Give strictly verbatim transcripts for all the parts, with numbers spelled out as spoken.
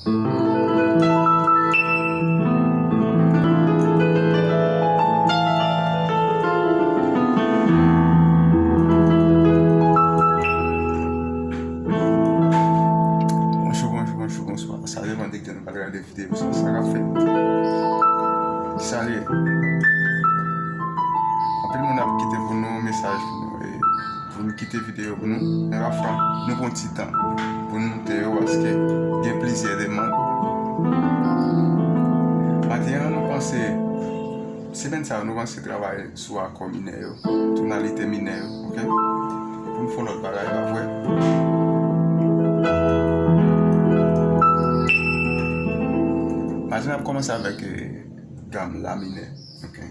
Bonjou, bonjou, bonjou, bonswa. Sa depann de kote nou pral gade videyo sa, sa k ap fèt. Salye. Anpil moun ap kite pou nou mesaj pou nou, e, pou nou kite videyo pou nou. Men pafwa, nou pran ti tan pou nou moute yo, paske gen plizyè demann. Maten an, nou panse, semèn sa a, nou panse travay sou akò minè yo, tonalite minè yo, oke? Pou n fè yon lòt bagay, pa vre? Maten n ap kòmanse avèk, eh, gam la minè, oke?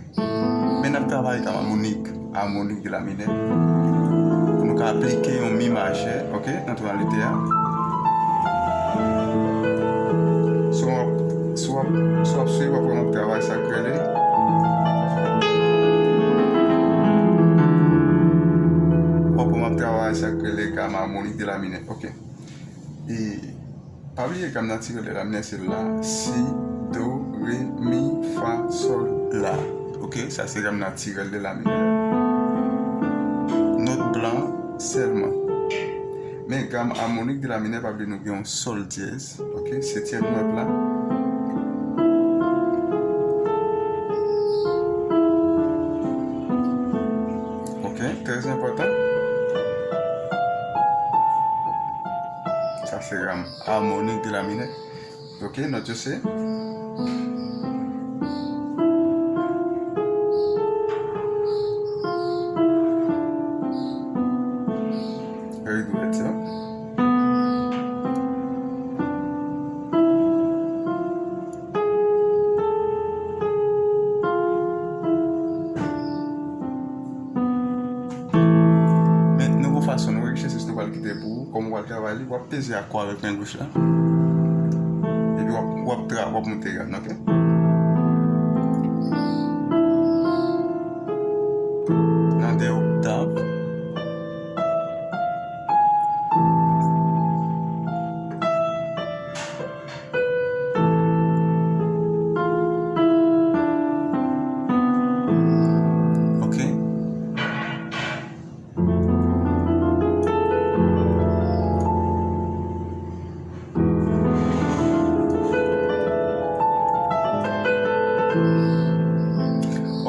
Men n ap travay gam amonik, amonik de la minè, pou nou ka aplike yon mi majè, oke, nan tonalite a. So, w ap, so, w ap, so, w ap swiv, w ap wè m ap travay sa k rele. W ap wè m ap travay sa k rele gam amonik de la minè. Oke. E pa bliye gam natirèl de la minè se la, si, do, re, mi, fa, sòl, la. Oke, sa se gam natirèl de la minè. Nòt blan sèlman. Men gam amonik de la minè, pa bliye nou gen yon sòl dyèz. Oke, setyèm nòt la. Oke, trè enpòtan. Sa se gam amonik de la minè. Oke, nòt yo se. Gade doulèt yo. Men nouvo fason nou registrè, se nou pral kite pou ou, kòm ou pral travay li, w ap peze akò avèk men goch la. Epi w ap, w ap tra-, w ap moute gam nan, oke? Nan de oktav. Oke.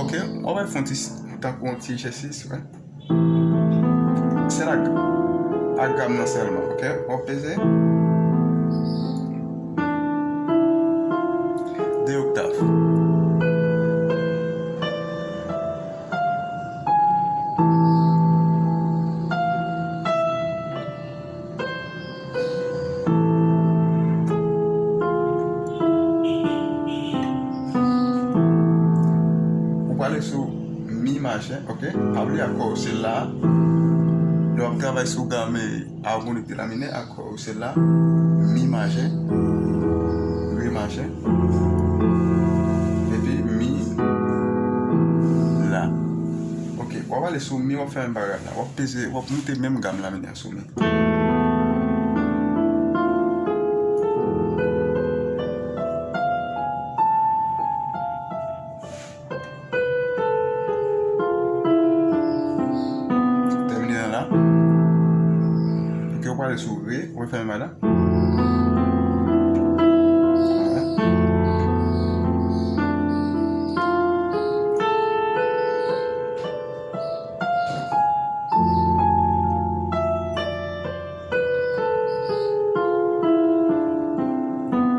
Oke, w ap fè yon ti, tankou yon ti egzèsis, wè. Sèl ak, ak gam nan sèlman, oke? W ap peze. De oktav. Ou prale sou mi majè, oke? Pa bliye akò w se la. Lè w ap travay sou gam, eh, amonik de la minè, akò w se la, mi majè, re majè, epi mi, la. Oke, w ap ale sou mi, w ap fè menm bagay la. W ap peze, w ap moute menm gam la minè sou mi. Tèmine nan la. Oke, w prale sou re, w fè menm bagay la. Vwala.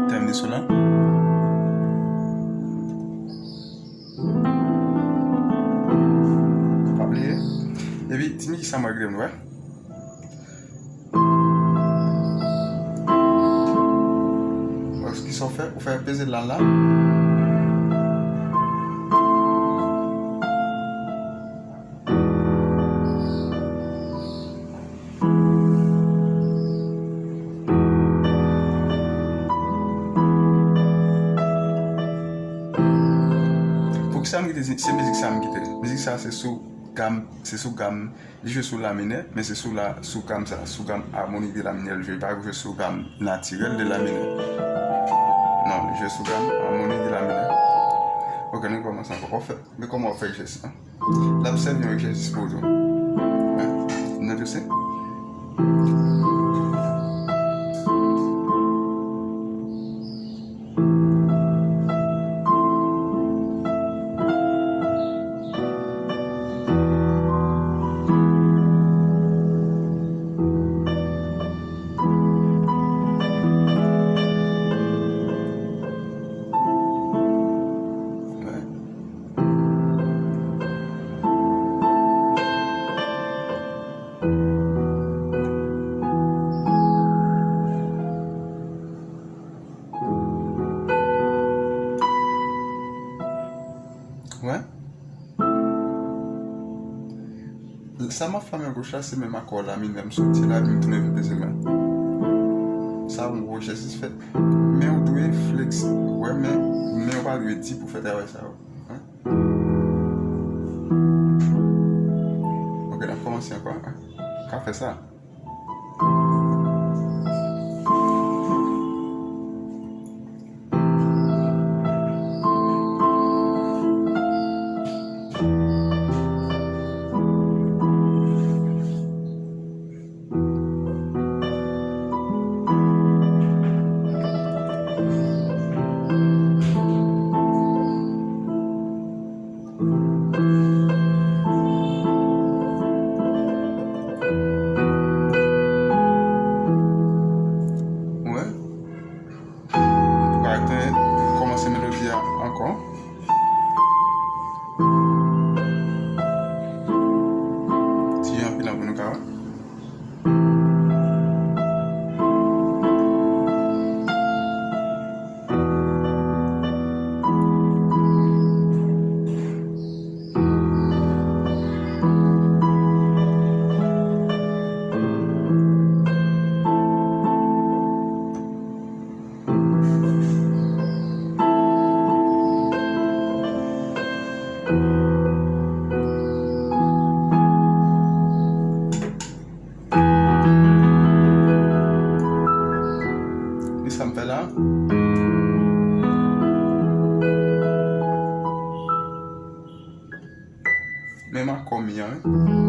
Tèmine sou la. Pa bliye. Epi, ti mizik sa m regle m, wè. Wè kisa w fè? Ou fè peze la, la. Poukisa m kite, se mizik sa m kite. Mizik sa se sou gam, se sou gam, li jwe sou la minè, men se sou la, sou gam sa, sou gam amonik de la minè li jwe, li pa jwe sou gam natirèl de la minè. Jès ou gade, a, moun ki la menm. Ok, nou kòmanse ankò. Ou fè, men kòman w fè jès la? L ap sèvi yon egzèsis pou ou tou. Hein? Nou tou se? Wè. Sa m ap fè men goch la, se menm akò la minè m soti la, epi m tounen vin peze l la. Sa yon gwo egzèsis fèt. Men w dwe fleksib. Wè, men, men w pa dwe di pou fè travay sa yo. Hein? Ok, n ap kòmanse ankò. Ka fè sa. Wè. Pou ka kòmanse melodi a ankò. Ti anpil anpil nou ka wè. Li sa m fè la. Menm akò mi an, wi.